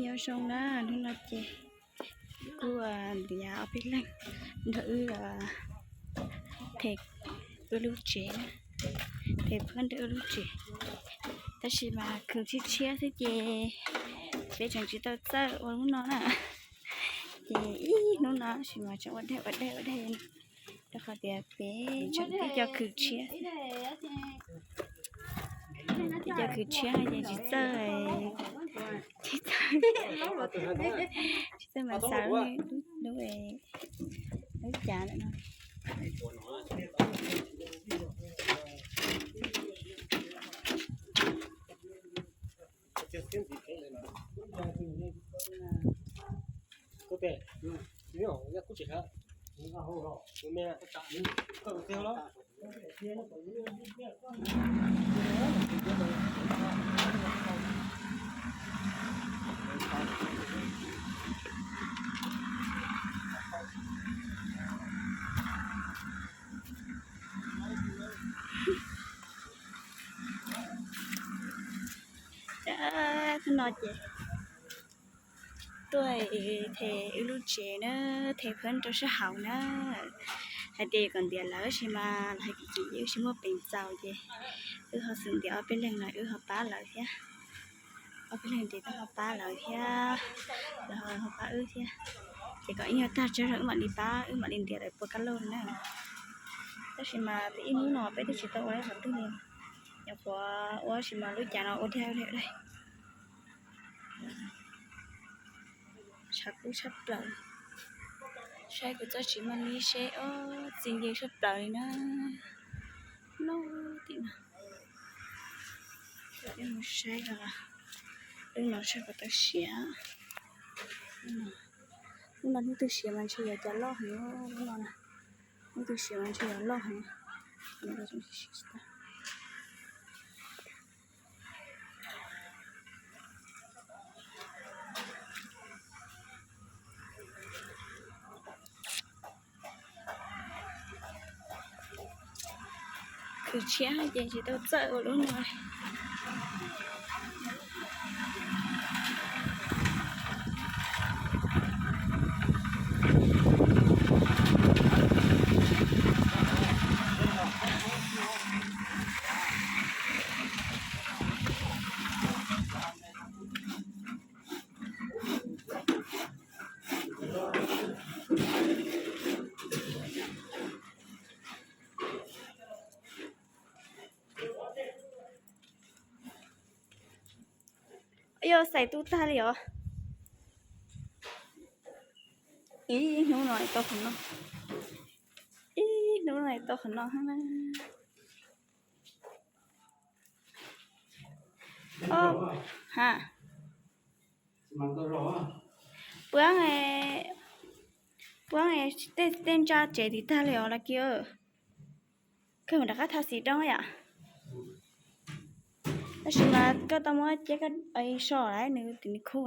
Nyob zoo na, hnub no ces kuv ntiav ob peb leeg nrog wb them wb lub tsev, them phab nrog wb lub tsev. Tab sis mas khwv tshiab tshiab xwb ces peb tseem tsis tau txawj ua hnub no na. Ces ib hnub no tab sis mas tseem ua dej ua dej ua dej, rau qhov tias peb tseem tib co khwv tshiab, tib co khwv tshiab no ces tsis txawj, tsis txawj, tsis txawj mas xav lub, lub, lub cas lawm no. Hnub no ces tuaj them wb lub tsev na, them phab rau sab hauv na. Hais tias kom ntiav lawv tab sis mas lawv hais tias wb tsis muaj peev txaus ces wb ho xub ntiav ob peb leeg no wb ho pab lawv thiab. Ob peb leeg ces twb ho pab lawv thiab, lawv ho pab wb thiab. Ces kom ib nyuag tag tsam wb mam li pab, wb mam li ntiav lawv puas kab lauj na. Tab sis mas ib hnub no peb twb tsis tau ua ib qhov twg li. Nyuam qhuav ua tab sis mas lub cas no ua tiag tiag. Tshav kub tshaj plaws. Saib kuv txoj tsis muaj nib seb, ob txi nce tshaj plaws li na. No, tim no. Mus saib lub no saib puas tau siav. Lub no hnub twg siav mas ntshe yuav cas loj heev lub no na. Hnub twg siav mas ntshe yuav loj heev. Khwv tshiab ces tsis tau txawj ua lub no. Yog xais tub tag li os. Ib hnub no tau qhov no, ib hnub no tau qhov no na. Ha, puab, puab tej ntsa tsev tim tag li os Laj Kiv. Koj mus rov qab tha xim rau yom. Tab sis mas koj tau muab ceb koj so lawm nws tim nws khu,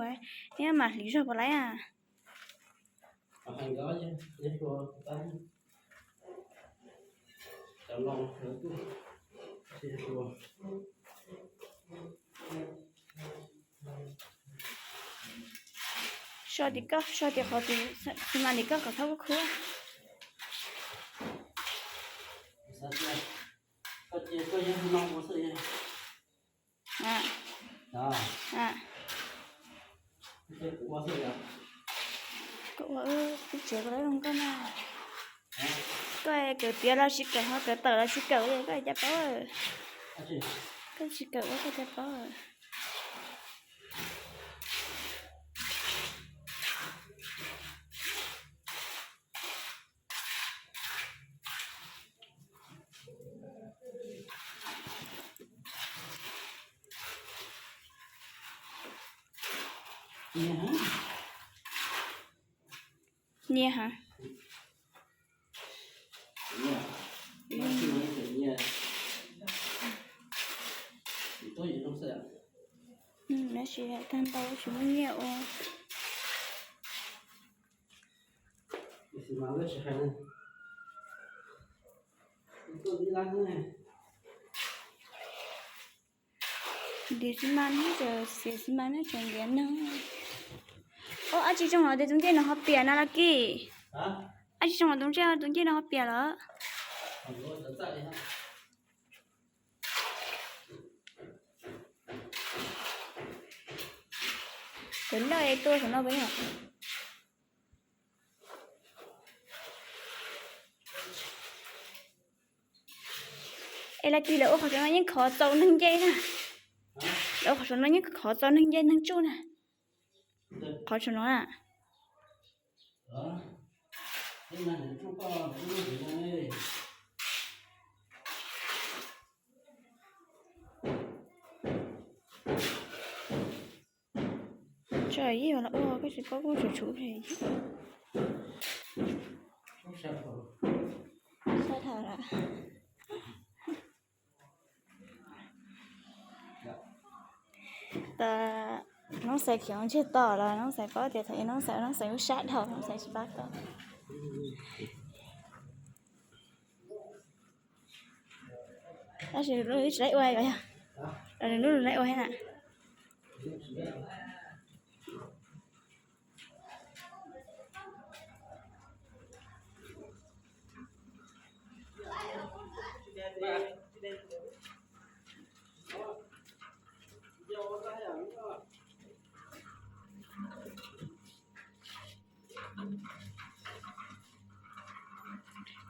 neb mam hliv zog puas laiv a. So tim koj, so tim qhov tim, tsis mas tim koj kom thaub kub khu. Koj ua wb tsev koj lawv zoo nkauj na. Koj kawm tiav los tsis kawm, ho kawm tawm los tsis kawm li, koj cas paub? Koj tsis kawm ua koj cas paub? Nyiaj ha. Tab sis tag ntau tsis muaj nyiaj ua. Ntiav xi mas, xiav xi mas no tseem ntiav neeg. Ob tsi zoo los tus ncej no ho piam na Laj Kis? Ob tsi zoo los tus ncej, tus ncej no ho piam lawm? Cov lawj tua saum no puas yog? Es Laj Kis, lawv ua qhov saum no yeej khov txaus neeg ncej na. Lawv ua qhov saum no yeej khov txaus neeg ncej neeg tsuj na. Qhov saum no na. Tso ib yam los ua koj tsis paub kuj tsum tshuv li. Sab dhau lawm. Tas Noob Xais khiav ntseg to los Noob Xais paub tias thaum ub Noob Xais, Noob Xais kuj sab dhau, Noob Xais tsis pab tau. Tab sis lub tsis laib ua os, lub lub laib ua thiab na.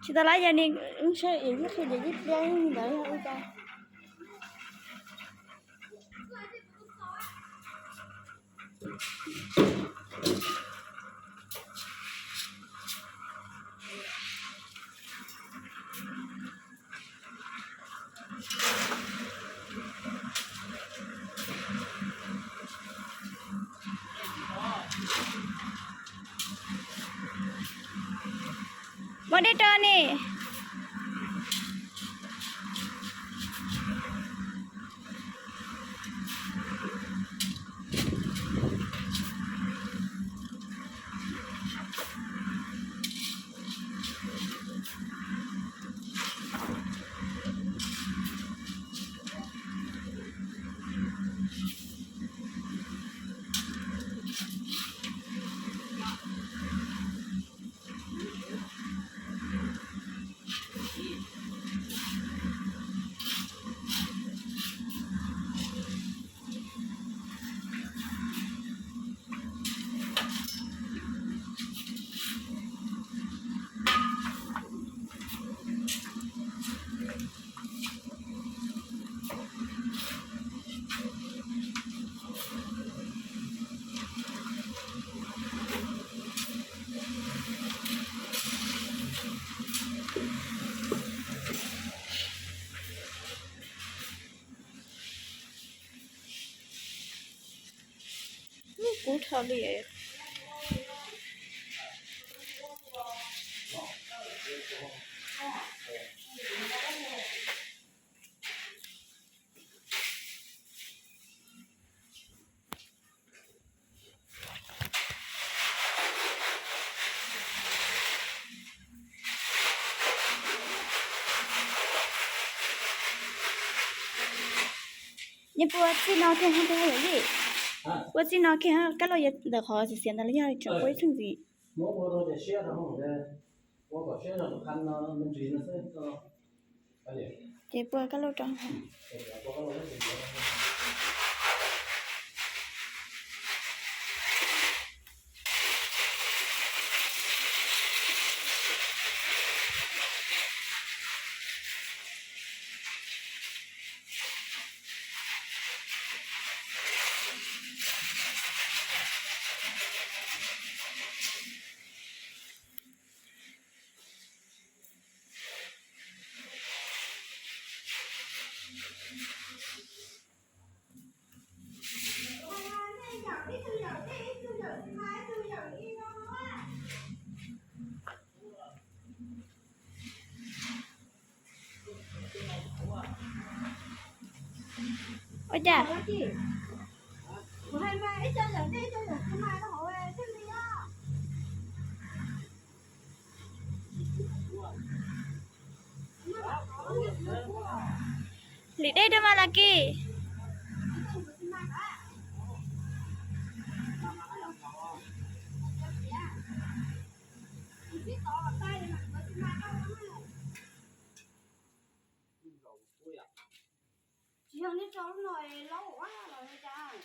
Tsis tau lawm, yog nws ntshe ib pliag ib pliag ntawd yog ua cas. Muab dej rau ni. Kub dhau li. Nws puas txij no kiag yom li? Puas txij no kiag kab lauj, ntawm qhov xiav xiav ntawd los yog tseem puas ib txheej ntxiv? Ces puas kab lauj rau. Ua cas? Lim dej rau mas Laj Kis. Tsis yog neb tso lub no es laub ua los li cas?